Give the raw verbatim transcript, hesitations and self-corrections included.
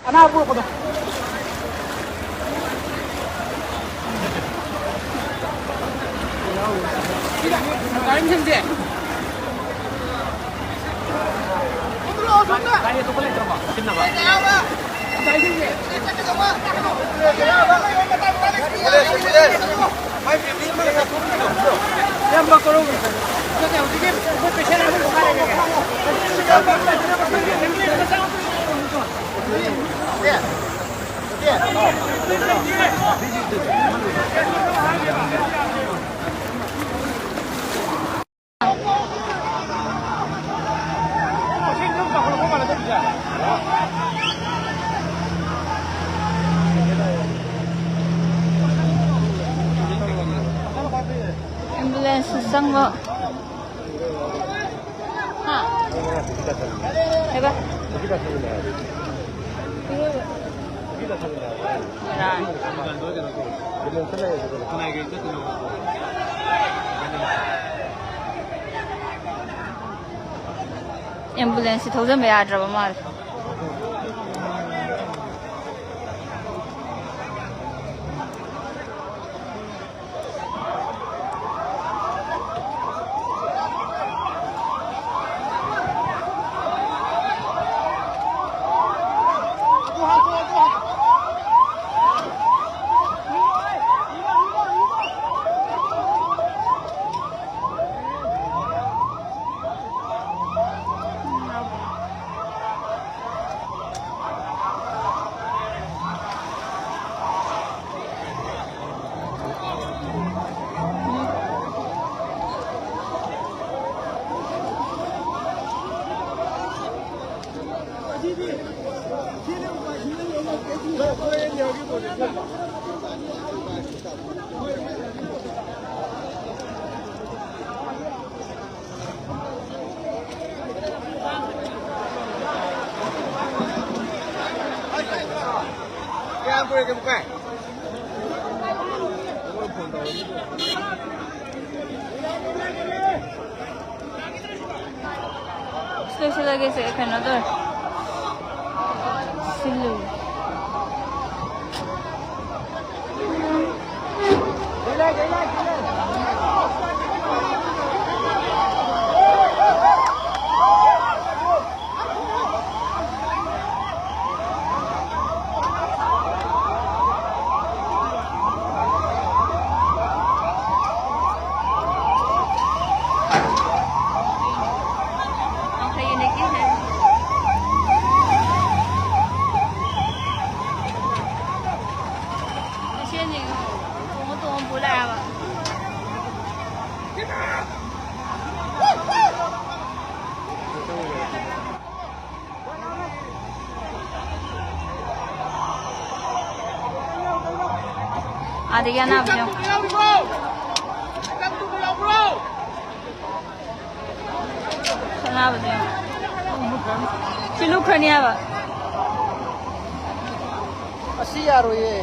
ꯑꯅꯥꯕ ꯄꯨꯔꯛꯄꯗꯣ꯫ ꯒꯥꯔꯤ ꯃꯤꯡꯁꯦ꯫ ꯒꯥꯔꯤ ꯑꯇꯣꯞꯄ ꯂꯩꯇ꯭ꯔꯕꯣ? ꯁꯤꯟꯅꯕ꯫ ꯏꯌꯥꯝꯕ ꯀꯣꯔꯧꯒꯤ꯫ ꯍꯧꯖꯤꯛꯀꯤ ꯑꯩꯈꯣꯏ ꯄꯦꯁꯦꯟ ꯑꯍꯨꯝ ꯃꯈꯥ ꯂꯩꯔꯦ꯫ ꯑꯦꯝꯕꯨꯂꯦꯟꯁ ꯆꯪꯕ꯫ ꯍꯥ? ꯀꯩꯕ? ꯀꯅꯥ? ꯑꯦꯝꯕꯨꯂꯦꯟꯁꯁꯤ ꯊꯧꯖꯤꯟꯕ ꯌꯥꯗ꯭ꯔꯕ ꯃꯥꯜꯂꯦ꯫ ꯀꯌꯥꯝ ꯀꯨꯏꯔꯒꯦ ꯃꯨꯛꯀꯥꯏ? ꯂꯣꯏꯁꯤꯜꯂꯒꯦꯁꯦ, ꯀꯩꯅꯣ ꯇꯧꯔꯦ꯫ ꯁꯤꯜꯂꯨ꯫ ꯑꯥꯗꯒꯤ ꯑꯅꯥꯕꯁꯦ ꯌꯦꯡꯉꯣ꯫ ꯑꯅꯥꯕꯁꯦ ꯌꯦꯡꯉꯣ꯫ ꯁꯤ ꯂꯨꯞꯈ꯭ꯔꯅꯤ ꯍꯥꯏꯕ꯫ ꯑꯁꯤ ꯌꯥꯔꯣꯏꯌꯦ꯫